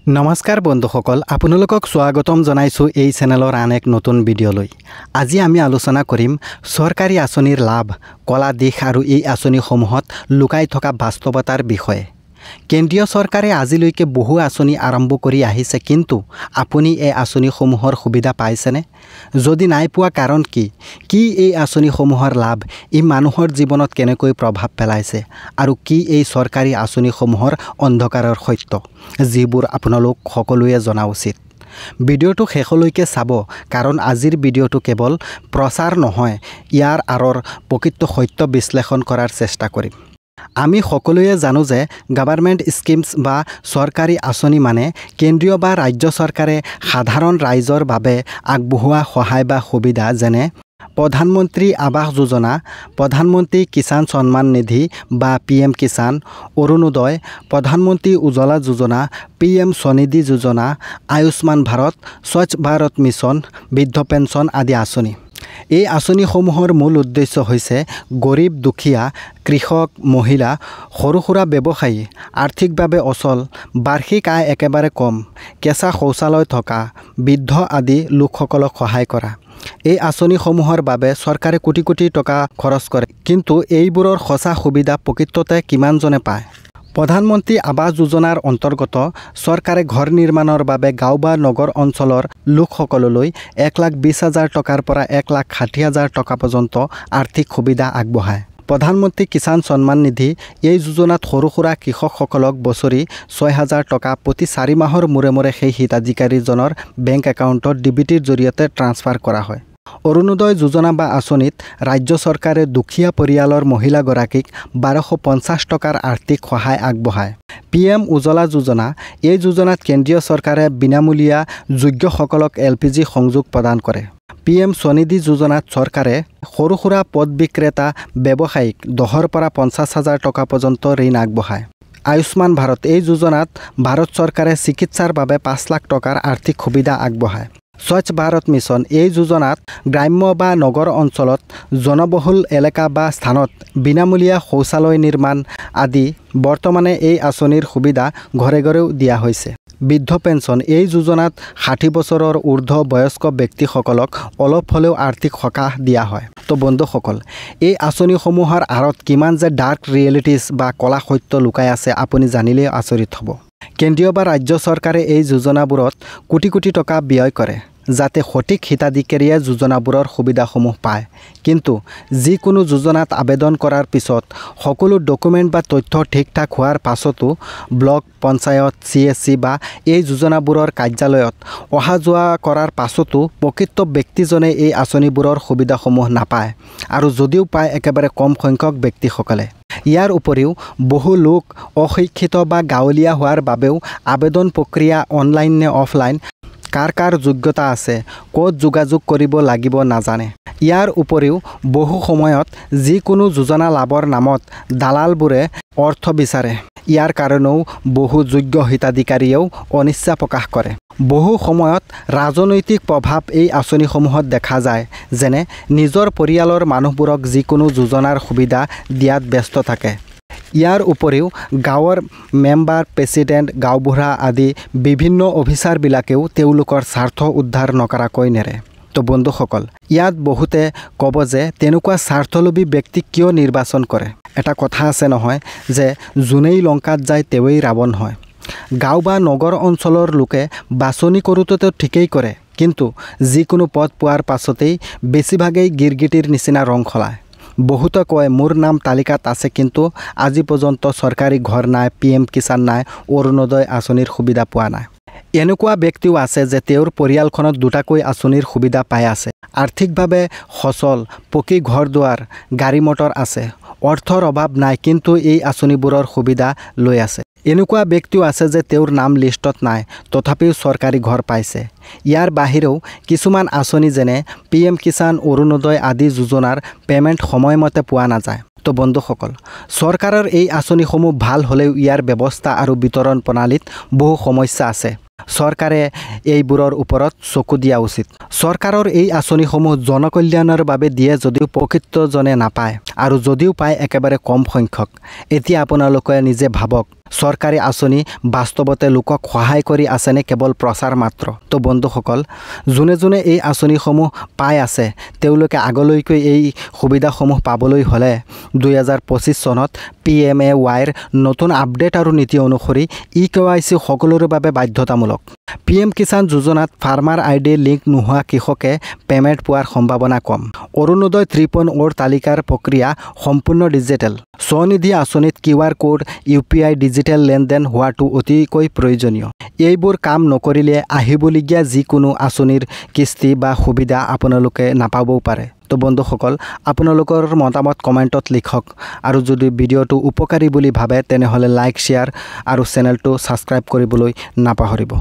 নমস্কাৰ বন্ধুসকল, আপোনালোকক স্বাগতম জনাইছোঁ এই চেনেলৰ আন এক নতুন ভিডিঅ'লৈ। আজি আমি আলোচনা কৰিম চৰকাৰী আঁচনিৰ লাভ, কলা দিশ আৰু এই আঁচনিসমূহত লুকাই থকা বাস্তৱতাৰ বিষয়ে। কেন্দ্ৰীয় চৰকাৰে আজিলৈকে বহু আঁচনি আৰম্ভ কৰি আহিছে, কিন্তু আপুনি এই আঁচনিসমূহৰ সুবিধা পাইছেনে? যদি নাই পোৱা, কাৰণ কি? কি এই আঁচনিসমূহৰ লাভ, ই মানুহৰ জীৱনত কেনেকৈ প্ৰভাৱ পেলাইছে আৰু কি এই চৰকাৰী আঁচনিসমূহৰ অন্ধকাৰৰ সত্য, যিবোৰ আপোনালোক সকলোৱে জনা উচিত। ভিডিঅ'টো শেষলৈকে চাব, কাৰণ আজিৰ ভিডিঅ'টো কেৱল প্ৰচাৰ নহয়, ইয়াৰ আঁৰৰ প্ৰকৃত সত্য বিশ্লেষণ কৰাৰ চেষ্টা কৰিম। আমি সকলোৱে জানো যে গভৰ্ণমেণ্ট স্কিমছ বা চৰকাৰী আঁচনি মানে কেন্দ্ৰীয় বা ৰাজ্য চৰকাৰে সাধাৰণ ৰাইজৰ বাবে আগবঢ়োৱা সহায় বা সুবিধা, যেনে প্ৰধানমন্ত্ৰী আৱাস যোজনা, প্ৰধানমন্ত্ৰী কিষাণ সন্মান নিধি বা পিএম কিষাণ, অৰুণোদয়, প্ৰধানমন্ত্ৰী উজ্জ্বলা যোজনা, পিএম স্বনিধি যোজনা, আয়ুষ্মান ভাৰত, স্বচ্ছ ভাৰত মিছন, বৃদ্ধ পেঞ্চন আদি আঁচনি। এই আঁচনিসমূহৰ মূল উদ্দেশ্য হৈছে গৰীব দুখীয়া, কৃষক, মহিলা, সৰু সুৰা ব্যৱসায়ী, আৰ্থিকভাৱে অচল, বাৰ্ষিক আয় একেবাৰে কম, কেঁচা শৌচালয় থকা, বৃদ্ধ আদি লোকসকলক সহায় কৰা। এই আঁচনিসমূহৰ বাবে চৰকাৰে কোটি কোটি টকা খৰচ কৰে, কিন্তু এইবোৰৰ সঁচা সুবিধা প্ৰকৃততে কিমানজনে পায়? প্ৰধানমন্ত্ৰী আৱাস যোজনাৰ অন্তৰ্গত চৰকাৰে ঘৰ নিৰ্মাণৰ বাবে গাঁও বা নগৰ অঞ্চলৰ লোকসকললৈ 1,20,000 টকাৰ পৰা 1,60,000 টকা পৰ্যন্ত আৰ্থিক সুবিধা আগবঢ়ায়। প্ৰধানমন্ত্ৰী কিষাণ সন্মান নিধি এই যোজনাত সৰু সুৰা কৃষকসকলক বছৰি 6,000 টকা প্ৰতি 4 মাহৰ মূৰে মূৰে সেই হিতাধিকাৰীজনৰ বেংক একাউণ্টত ডিবিটিৰ জৰিয়তে ট্ৰান্সফাৰ কৰা হয়। অৰুণোদয় যোজনা বা আঁচনিত ৰাজ্য চৰকাৰে দুখীয়া পৰিয়ালৰ মহিলাগৰাকীক 1,250 টকাৰ আৰ্থিক সহায় আগবঢ়ায়। পিএম উজ্জ্বলা যোজনা এই যোজনাত কেন্দ্ৰীয় চৰকাৰে বিনামূলীয়া যোগ্যসকলক এলপিজি সংযোগ প্ৰদান কৰে। পিএম স্বনিধি যোজনাত চৰকাৰে সৰু সুৰা পথ বিক্ৰেতা ব্যৱসায়ীক 10ৰ পৰা 50,000 টকা পৰ্যন্ত ঋণ আগবঢ়ায়। আয়ুষ্মান ভাৰত এই যোজনাত ভাৰত চৰকাৰে চিকিৎসাৰ বাবে 5 লাখ টকাৰ আৰ্থিক সুবিধা আগবঢ়ায়। স্বচ্ছ ভাৰত মিছন এই যোজনাত গ্ৰাম্য বা নগৰ অঞ্চলত জনবহুল এলেকা বা স্থানত বিনামূলীয়া শৌচালয় নিৰ্মাণ আদি। বৰ্তমানে এই আঁচনিৰ সুবিধা ঘৰে ঘৰেও দিয়া হৈছে। বৃদ্ধ পেঞ্চন এই যোজনাত 60 বছৰৰ ঊৰ্ধ বয়স্ক ব্যক্তিসকলক অলপ হ'লেও আৰ্থিক সকাহ দিয়া হয়। তো বন্ধুসকল, এই আঁচনিসমূহৰ আঁৰত কিমান যে ডাৰ্ক ৰিয়েলিটিছ বা কলা সত্য লুকাই আছে, আপুনি জানিলেই আচৰিত হ'ব। কেন্দ্ৰীয় বা ৰাজ্য চৰকাৰে এই যোজনাবোৰত কোটি কোটি টকা ব্যয় কৰে, যাতে সঠিক হিতাধিকাৰীয়ে যোজনাবোৰৰ সুবিধাসমূহ পায়। কিন্তু যিকোনো যোজনাত আবেদন কৰাৰ পিছত সকলো ডকুমেণ্ট বা তথ্য ঠিক ঠাক হোৱাৰ পাছতো ব্লক, পঞ্চায়ত, চিএছচি বা এই যোজনাবোৰৰ কাৰ্যালয়ত অহা যোৱা কৰাৰ পাছতো প্ৰকৃত ব্যক্তিজনে এই আঁচনিবোৰৰ সুবিধাসমূহ নাপায়, আৰু যদিও পায় একেবাৰে কম সংখ্যক ব্যক্তিসকলে। ইয়াৰ উপৰিও বহু লোক অশিক্ষিত বা গাঁৱলীয়া হোৱাৰ বাবেও আবেদন প্ৰক্ৰিয়া অনলাইন নে অফলাইন, কাৰ কাৰ যোগ্যতা আছে, ক'ত যোগাযোগ কৰিব লাগিব নাজানে। ইয়াৰ উপৰিও বহু সময়ত যিকোনো যোজনা লাভৰ নামত দালালবোৰে অৰ্থ বিচাৰে। ইয়াৰ কাৰণেও বহু যোগ্য হিতাধিকাৰীয়েও অনিচ্ছা প্ৰকাশ কৰে। বহু সময়ত ৰাজনৈতিক প্ৰভাৱ এই আঁচনিসমূহত দেখা যায়, যেনে নিজৰ পৰিয়ালৰ মানুহবোৰক যিকোনো যোজনাৰ সুবিধা দিয়াত ব্যস্ত থাকে। ইয়াৰ উপৰিও গাঁৱৰ মেম্বাৰ, প্ৰেছিডেণ্ট, গাঁওবুঢ়া আদি বিভিন্ন অফিচাৰবিলাকেও তেওঁলোকৰ স্বাৰ্থ উদ্ধাৰ নকৰাকৈ নেৰে। তো বন্ধুসকল, ইয়াত বহুতে ক'ব যে তেনেকুৱা স্বাৰ্থলোভী ব্যক্তিক কিয় নিৰ্বাচন কৰে? এটা কথা আছে নহয় যে যোনেই লংকাত যায় তেওঁৱেই ৰাৱণ হয়। গাঁও বা নগৰ অঞ্চলৰ লোকে বাছনি কৰোঁতেতো ঠিকেই কৰে, কিন্তু যিকোনো পদ পোৱাৰ পাছতেই বেছিভাগেই গিৰগিটিৰ নিচিনা ৰং সলায়। বহুতে কয় মোৰ নাম তালিকাত আছে, কিন্তু আজি পৰ্যন্ত চৰকাৰী ঘৰ নাই, পিএম কিষাণ নাই, অৰুণোদয় আঁচনিৰ সুবিধা পোৱা নাই। এনেকুৱা ব্যক্তিও আছে যে তেওঁৰ পৰিয়ালখনত দুটাকৈ আঁচনিৰ সুবিধা পাই আছে, আৰ্থিকভাৱে সচল, পকী ঘৰ দুৱাৰ, গাড়ী মটৰ আছে, অৰ্থৰ অভাৱ নাই, কিন্তু এই আঁচনিবোৰৰ সুবিধা লৈ আছে। এনেকুৱা ব্যক্তিও আছে যে তেওঁৰ নাম লিষ্টত নাই, তথাপিও চৰকাৰী ঘৰ পাইছে। ইয়াৰ বাহিৰেও কিছুমান আঁচনি যেনে পিএম কিষাণ, অৰুণোদয় আদি যোজনাৰ পে'মেণ্ট সময়মতে পোৱা নাযায়। তো বন্ধুসকল, চৰকাৰৰ এই আঁচনিসমূহ ভাল হ'লেও ইয়াৰ ব্যৱস্থা আৰু বিতৰণ প্ৰণালীত বহু সমস্যা আছে। চৰকাৰে এইবোৰৰ ওপৰত চকু দিয়া উচিত। চৰকাৰৰ এই আঁচনিসমূহ জনকল্যাণৰ বাবে দিয়ে যদিও প্ৰকৃতজনে নাপায়, আৰু যদিও পায় একেবাৰে কম সংখ্যক। এতিয়া আপোনালোকে নিজে ভাবক। চৰকাৰী আঁচনি বাস্তৱতে লোকক সহায় কৰি আছেনে কেৱল প্ৰচাৰ মাত্ৰ? তো বন্ধুসকল, যোনে যোনে এই আঁচনিসমূহ পাই আছে, তেওঁলোকে আগলৈকে এই সুবিধাসমূহ পাবলৈ হ'লে 2025 চনত পিএমএৱাইৰ নতুন আপডেট আৰু নীতি অনুসৰি ইকেৱাইচি সকলোৰে বাবে বাধ্যতামূলক। পিএম কিষাণ যোজনাত ফাৰ্মাৰ আইডি লিংক নোহোৱা কৃষকে পে'মেণ্ট পোৱাৰ সম্ভাৱনা কম। অৰুণোদয় 3.0ৰ তালিকাৰ প্ৰক্ৰিয়া সম্পূৰ্ণ ডিজিটেল। স্বনিধি আঁচনিত QR code, UPI, digital লেনদেন হোৱাটো অতিকৈ প্ৰয়োজনীয়। এইবোৰ কাম নকৰিলে আহিবলগীয়া যিকোনো আঁচনিৰ কিস্তি বা সুবিধা আপোনালোকে নাপাবও পাৰে। তো বন্ধুসকল, আপোনালোকৰ মতামত কমেণ্টত লিখক আৰু যদি ভিডিঅ'টো উপকাৰী বুলি ভাবে, তেনেহ'লে লাইক, শ্বেয়াৰ আৰু চেনেলটো ছাবস্ক্ৰাইব কৰিবলৈ নাপাহৰিব।